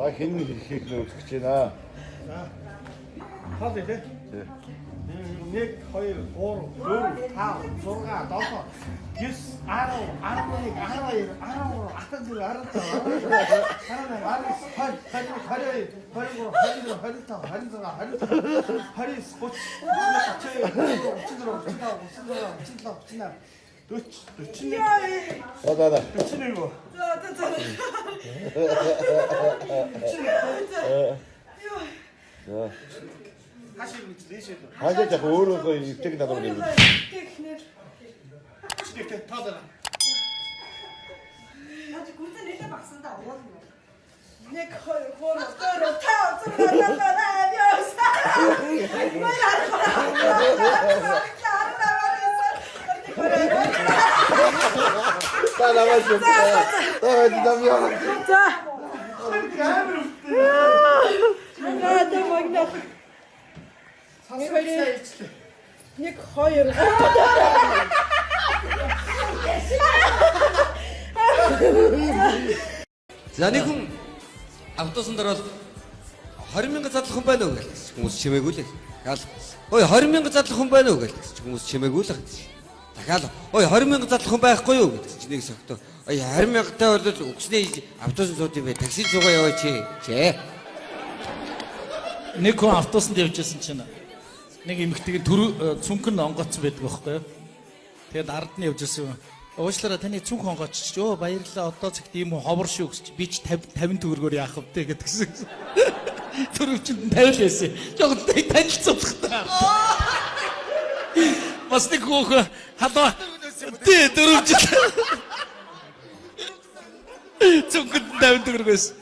За хэн хийх нь үзэх гэж байна. Хоол тий. Тий. 1 2 3 4 5 6 7 9 10 11 12 13 14 15 16 17 18 20 21 22 23 24 25 29 30 31 32 33 34 35 40 41 За за за. 41 За за за. За. Хашиг гэж дээшээ. Хаашаа яг өөрөөхөө эвтэйг надад нэг. Тэгэхнэр. Тэгэхдээ тоолоо. Наач гүрзэн нэлээ багсан да уулна. 1 2 3 4 5 6 7 8 9. Та намайг шүү. Та намайг. За. Амар өвдөө. За за магна. Сансаг илчлээ. 1 2 За нэг хүн автобусан дээр бол 20 мянган задлах хүн байна уу гэж хүмүүс чимээгүй л. Дахиад ой 20 мянган задлах хүн байна уу гэж хүмүүс чимээгүй л. Дахиад ой 20 мянган задлах хүн байхгүй юу гэж чинь нэг согтоо. Ой 20 мянгатай бол үгсний автобусан сууд юм бэ. Такси суугаа яваач. Чээ. Нэг хүн автобусанд явж байсан чинь нэг эмэгтэйг төр цүнх нь онгоцсон байдаг байхгүй юу? Тэгээд ард нь явж байсан. Уучлаарай таны цүнх онгоцчих. Өө баярлалаа. Одоо цагт ийм хүн ховор шүү гэж би ч 50 50 төгрөгөөр яах вэ гэдгсэн. Төрөвчөнд нь 50 л байсан. Жохон танилцуулах та. Бас нэг хөөх халуун тий дөрөвчөнд цүнхэнд 50 төгрөг байсан.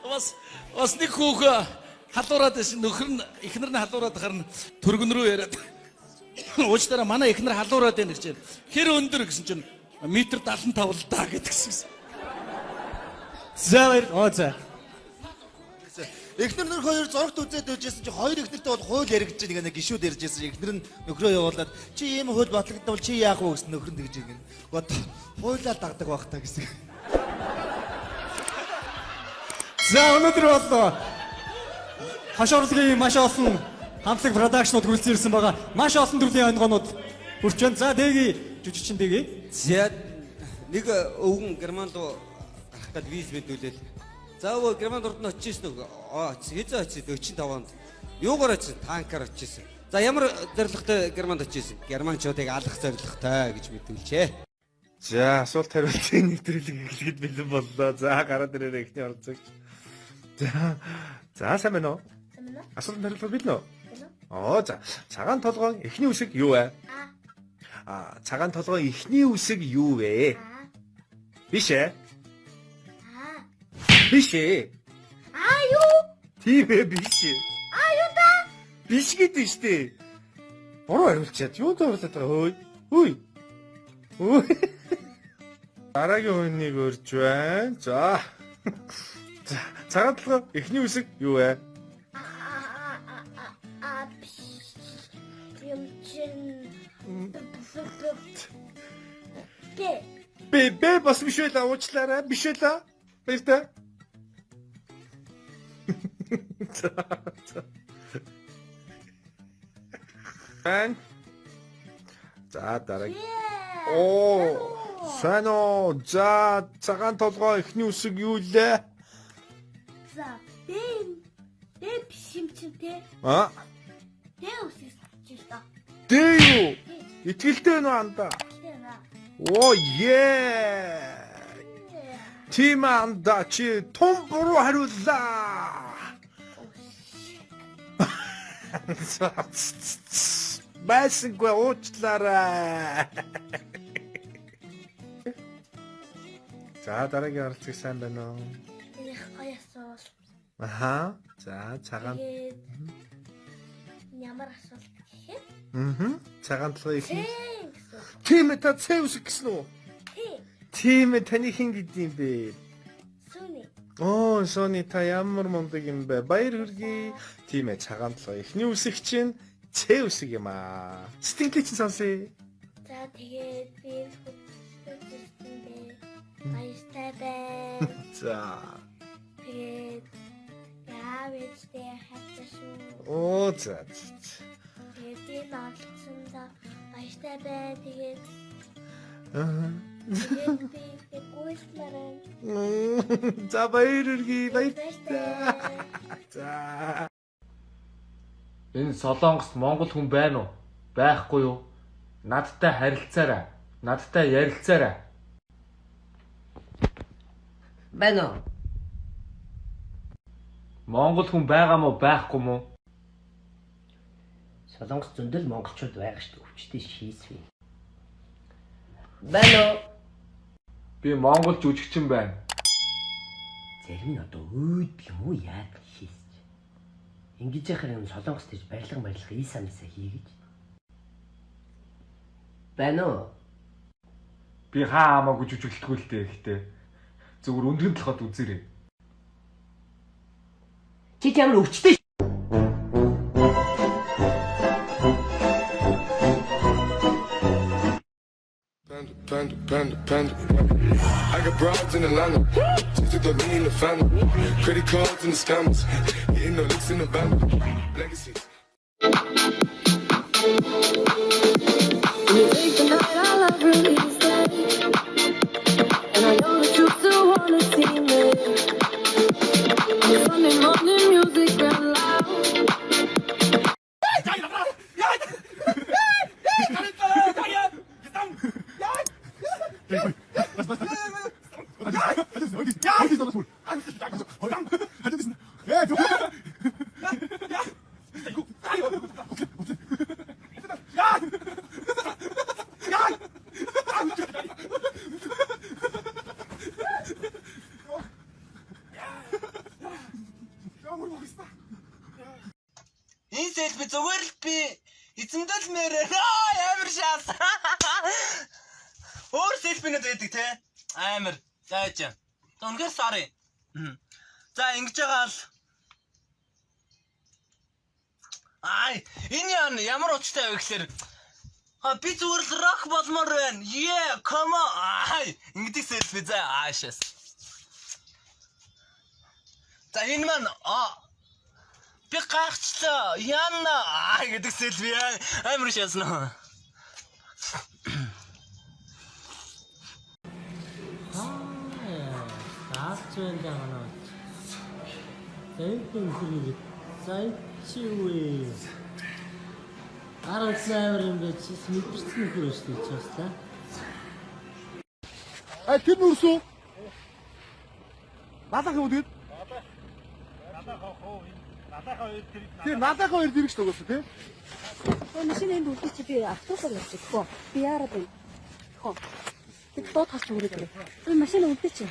Бас бас нэг хөөх халуураад байсан. Нөхөр нь эхнэр нь халуураад харна түргэн рүү яриад. Уучлаарай манай эхнэр халуураад байна гэж. Хэр өндөр гэсэн чинь метр 75 л да гэдгсэн. За баяр. Оо за. Эхнэр нөр хоёр зурагт үзээд байжсэн чи хоёр эхнэртэй бол хууль яригдж байгаа нэг гişүүд ярьж байсан. Эхнэр нь нөхрөө явуулаад чи ийм хууль батлагдвал чи яах вэ гэсэн нөхөр нь тэгж ингэн. Гот хуулиар дагдаг байх та гэсэн. За өнөөдөр бол хаш орлогын маш олон хамтлаг продакшнууд хүрэлцэн ирсэн байгаа. Маш олон төрлийн онгоонууд хүрч байна. За дэги жүжигчин дэги. За нэг өвгөн герман руу гарах гээд виз мэдүүлээл. За өвөө германд урд нь очиж ирсэн үү? Аа очив. Хэзээ очив? 45 онд. Юугаар очив? Танкаар очиж ирсэн. За ямар зорилготой германд очиж ирсэн? Германчуудыг алах зорилготой гэж мэдүүлжээ. За асуулт хариултын нэвтрүүлэг эхлэхэд бэлэн боллоо. За гараад ирээрэй эхний оролцогч. За за сайн байна уу? Сайн байна уу? Асуулт хариулт бэлэн үү? Бэлэн. Оо за цагаан толгойн эхний үсэг юу вэ? А. А цагаан толгойн эхний үсэг юу вэ? А. Биш ээ. А. Биш ээ. А юу? Тийм ээ биш ээ. А юу та? Биш гэдэг штэ. Буруу хариулчаад юунд оруулаад байгаа хөөе? Хөөе. Хөөе. Дараагийн хүнийг урьж байна. За. За, цагаан толгой эхний үсэг юу вэ? А а а а а биш. Юм чин. Б. Б Б бас биш байлаа уучлаарай. Биш байлаа. Баяртай. За. За. Бан. За дараагийн. Оо, сайн уу. За, цагаан толгой эхний үсэг юу лээ? За Б. Б биш юм чин те. А? Д үсэг чи та. Д юу? Итгэлтэй нөө анда. Тэр на. Оо, е. Тийм анда чи том буруу хариуллаа. Байсангүй уучлаарай. За дараагийн оролцогч сайн байна уу? Энэ гоё асуулт. Аха. За цагаан. Тэгээд ямар асуулт гэхээр Мм. Цагаан толгой их. Ц гэсэн. Тийм ээ та Ц үсэг гэсэн үү? Т. Тийм ээ таны хин гэдэг юм бэ? Сүний. Оо, Сони та ямар мундаг юм бэ? Баяр хүргэе. Тийм ээ цагаан толгой эхний үсэг чинь Ц үсэг юм аа. Сэтгэлээ чинь сонсъё. За тэгээд би энэ хөтлөж ирсэн бэ. Баяртай байна. За. Тэгээд Аав ээжтэй хайртай шүү. Оо за. Тэгээд энэ оролцсондоо баяртай бай. Тэгээд Аа. тэгээд би гуйлмаар байна. За баяр хүргэе. Баяртай. За. Энэ Солонгост монгол хүн байна уу? Байхгүй юу? Надтай харилцаарай. Надтай ярилцаарай. Байна уу? Монгол хүн байгаа мó байхгүй мó? Солонгос зөндөл монголчууд байгаа шүү дээ. Өвчтөй шийсвэ. Байна уу? Би монгол жүжигчин байна. Зарим нь одоо өөд юм уу яад шийсч. Ингэж яхаар юм Солонгос тийж барилга барилга иса миса хийгэж. Байна уу? Би хаа хамаагүй жүжиглэхгүй л дээ гэхдээ зүгээр өндгөн толгойд үзээрэй. Чи ч ямар өвчтөй Panda, panda, panda, panda. I got broads in Atlanta. Just took the lean in the family. Credit cards and the scammers. Hitting the licks in the van. Legacies. Take the night I love release And I know that you still wanna see me. Sunday morning music real loud. Энэ селфи зүгээр л би эзэмдэл мэрээр амар шаас. Өөр селфинүүд байдаг те. Амар. Зааж. За үнэхээр sorry. За ингэж байгаа л Ай, энэ ямар учиртай вэ гэхээр би зүгээр л рок болмоор байна. Yeah, come on. Ай, ингэдэг селфи за аашаас. За энэ маань би гайхчлаа. Яна гэдэг селфи амар шаасан. Аач байна даа манай. За энэ хүн хэрэг. За чи юу вэ? Гар утсан амар юм байж мэдэрсэн нөхөр шүү дээ чи бас та. А тэр нүрсүү? Налах юм уу тэгээд? Тэр налахаа хоёр дэрэг шүү дээ тий. Машин энд үлдээ чи би автобусаар явж байгаа. Би яарад байна. Хөө. Би дууд хасч үрээд байна. Би машин үлдээ чи.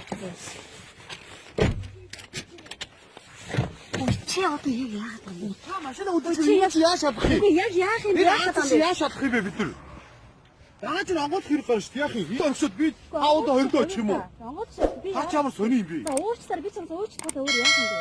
Ой чи одоо яг яагаад юм бэ? Та машина үлдээ чи яаж шалах юм? Би яг яах юм бэ? Энэ аацаас яаж шалах юм бэ бид нар? Дараа чинь онгойлох хэрэг гарна шүү дээ. Яах юм? Энэ орчод би аудаа хордоо очих юм уу? Онгойлох шат би. Та ч ямар сони юм бэ? За уучлаарай би чамаас уучлах өөр яах юм бэ?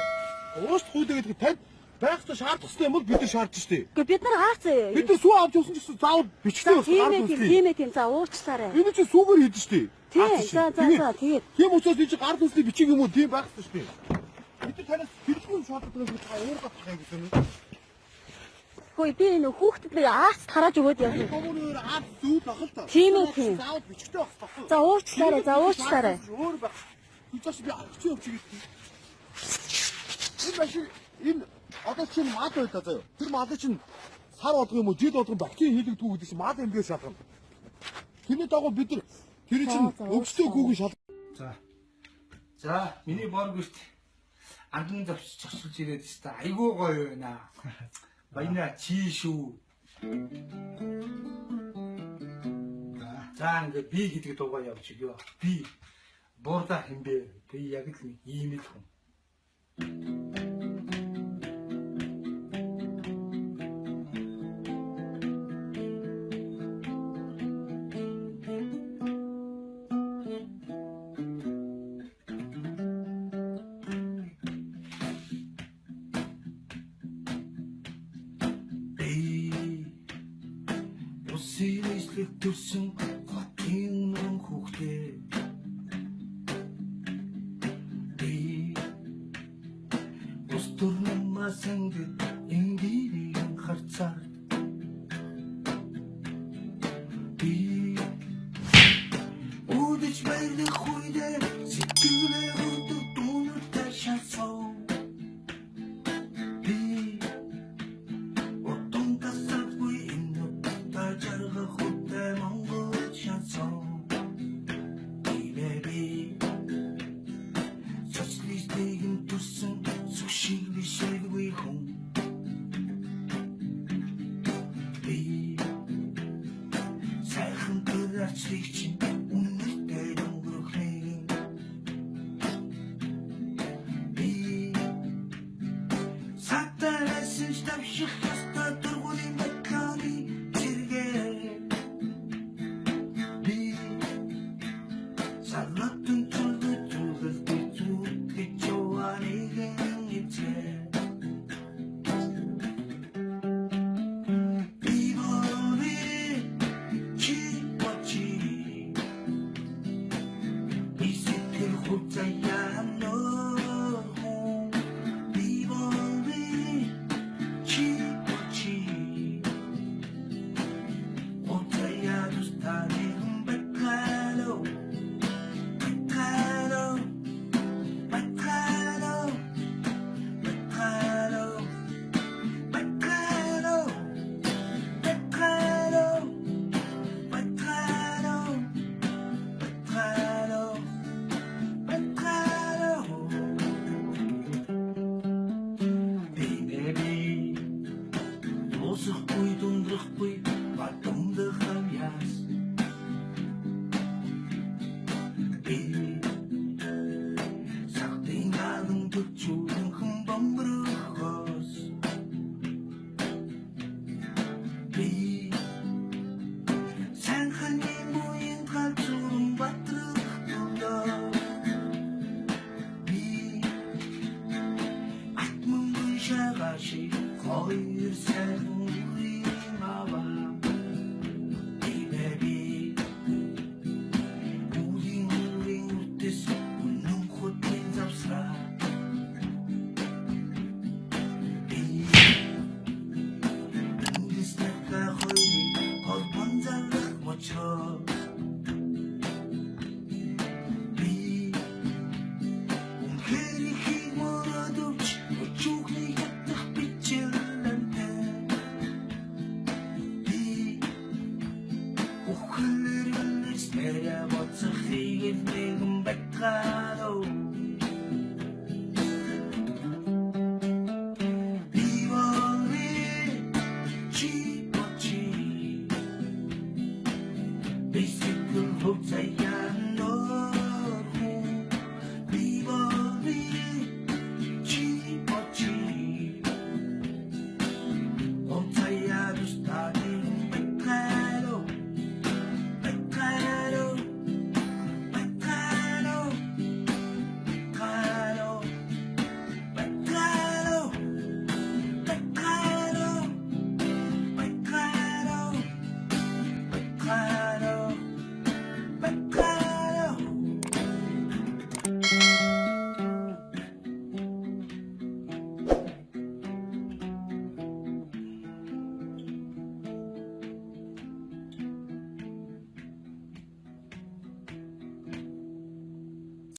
Уучлах үү гэдэг танд байх ёстой шаардах ёстой юм бол бид нар шаардж шүү дээ. Гэхдээ бид нар аац. Бид нар сүү авч явсан ч гэсэн заавал бичгтэй За бас гард тийм ээ үстэй. тийм ээ тийм. За уучлаарай. Энэ чинь сүүгээр хийдэж шүү дээ. Тийм Аац за чинь. за Тэгээд за тэгээд. Тийм учраас энэ чинь гард үсний бичиг юм уу тийм байх ёстой шүү дээ. Бид нар танаас хэрэггүй шаарддаг юм та өөр гарах юм гэсэн юм. Хөөе би энэ хүүхдэд нэг аац тарааж өгөөд явна. Томор аац зүйл ах л та. Тийм ээ тийм. Заавал бичгтэй байх ёстой байхгүй юу? За уучлаарай за уучлаарай. Өөр байх. Хүчээс би авчих явчих гэдэг. Энэ машин энэ одоо чинь мал байлаа заяа. Тэр малыг чинь сар болгох юм уу, жил болгох вакцин хийлэгдэх үү гэдэг чинь мал эмгээс шалгана. Тэрний дагуу бид нар тэр чинь өвчтөе гүүгэн шал. За. За, миний бор гэрт андан зовч зогсолж ирээд ч та айгүй гоё байна. Баяна чи шүү. За ингээ би гэдэг дуугаа явж өгөө. Би буурдаа хинбэ. Би яг л нэг ийм л хүн. Би усын эслэг төрсөн хотын нуран хүүхдээ би ус төрнөн Сангэд энгэрийн харцаар би үдэж баярлах үедээ сэтгэлээ хөдөг дуунуудтай шалсав. Би утан тасалгүй энэ утаа жаргах үедээ Монгол шалсав. Би социалистийн төрсөн сүг шиг бишэлгүй хүн. Би сайхан тэр арчлыг чинь үнэртэй өнгөрөх нэгэн. Би сатанаас давших ёстой дургулийн батлааны зэрэг. Би саллатын чулуу чулгалт зүтгэж яваа нэгэн эзэн. Би болви чи бочи би сэтгэл хуцаяа нөхөн. Би болви чи бочи хуцаяа тустай нэгэн батгалоо батгалоо батгалоо батгалоо батгалоо батгалоо батгалоо батгалоо батгалоо. Би би дуусахгүй дундрахгүй бадамдах авьяас. Би сахтын галан төвчүүрэн бомброхоос. Би санханы буян галзууран батрах төлөө. Би атмангүй шагаа шиг хоёр сайхан үрийн аваа.